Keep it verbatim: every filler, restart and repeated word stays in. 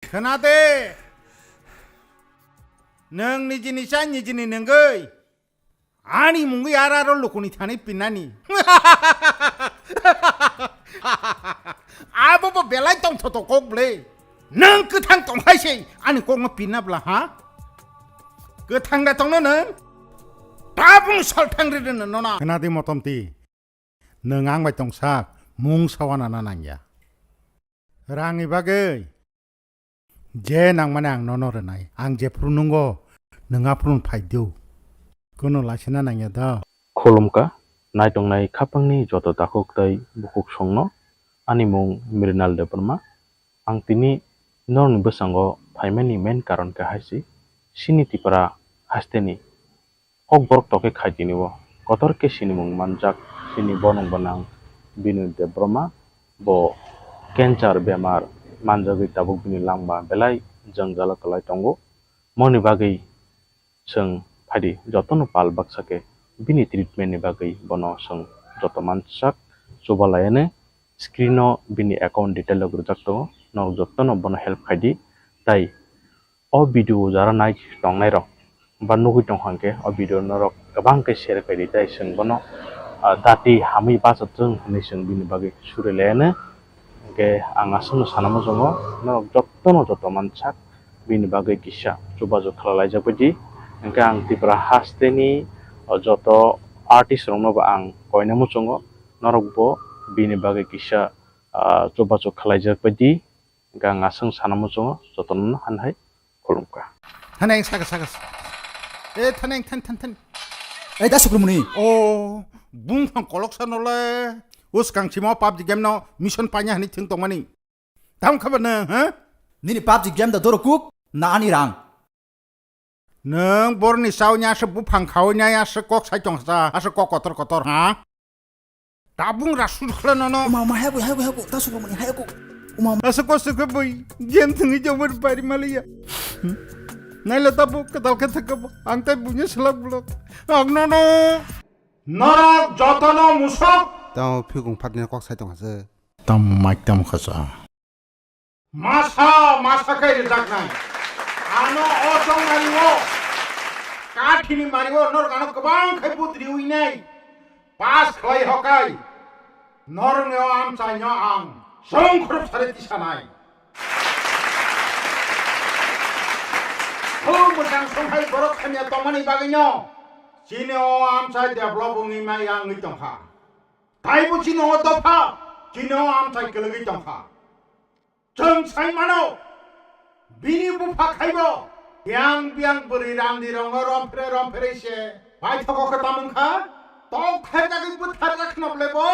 Khna de. Nwng nijini cha nijini nungwi. Ani mungwi ar aro lukuni thani pinnani. Abo bo belai tongthoto kok ble. Nwng kwthang tongkhai se ani kokno pinna bla ha? Kwthang da tongno nwng? Tabung salthang ride nona. Khna di motom ti. Nwng ang bai tongsak mung sawana na nangya. Rangni bagwi je nangmani ang nono rwnai, ang jephru nungo nwng aphuru phai do. Kuno laisina nangya do. Khulumkha, naitongnai khapangni joto takhuk tei bukhuk songno, ani mung Mrinal Debbarma. Ang tini norokni bwskango phaimani main karon khe hai se, chini Tripura hasteni Kokborok tokhe khai tini o. Kotor khe sinimung manjak chini bonong gwnang Binoy Debbarma. Bo cancer bemar manjagwi tabuk bini langma belai jwngjalo kwlai tongo. Moni bagwi chwng phaidi jotono pal baksa khe bini treatment ni bagwi bono chwng joto mansak chuba laianw. Screen o bini account detail rok rijak tongo, norok jotono bono help khaidi. Tai o video jara nai tongnai rok ba nugwi tong hwnkhe o video norok kwbang khe share khaidi, tai chwng bono, ah, dati hamwi bachathwng hinwi chwng bini bagwi suri laianw. Hwnkhe ang aswkno sana muchungo norok jotono joto mansak bini bagwi kisa chubachu khlai laijak baidi. Hwnkhe ang Tripura hasteni, o, joto artist rokno bo ang koina muchungo, norok bo bini bagwi kisa, ah, chubachu khlaijak baidi. Hwnkhe ang aswk sana muchungo jotono han hai khulumkha. Thaneng saka saka. E thaneng than than than. Ei da Sukrumuni. O bung thang kolok sa nole. Us kang simo PUBG game no mission panya hani thing tongmani. Tam khaba na ha? Nini PUBG game da doro kuk na ani rang. Nwng borni sauni aswk buphang khaui nai aswk kok sai tong sa aswk kok kotor kotor ha? Tabung rasur khle nono. Uma uma hayaku hayaku hayaku ta Sukrumuni hayaku. Uma uma. Aswk kok swk bui game thwngwi jawar bari maliya. Naila tabuk kadal khe thakabo ang tai bunya selak blok. Ang nono. Norok jotono musok. Tamo phikung phatni kok sai tong sa. Tam mic tam khasa. Masa masa khe rijaknai. Ano o chongmani o kathini mani o norok ano kwbang khe but riwi nai. Pass khlai hokai. Norokni o amchaino ang songkhrup sari tisanai. Khulum bwsang songhai borok hamya tongmani bagwino chini o amchai develop wngwi maya wngwi tongkha. Taibo chini o dopha chini o amchai kwlwgwi tongkha. Chwng sai mano, bini bupha khaibo biyang biyang bwrwi randi rokno romphre romphre se paithok khe tamung kha, tok khaijagwi bwthar jak khna bole bo.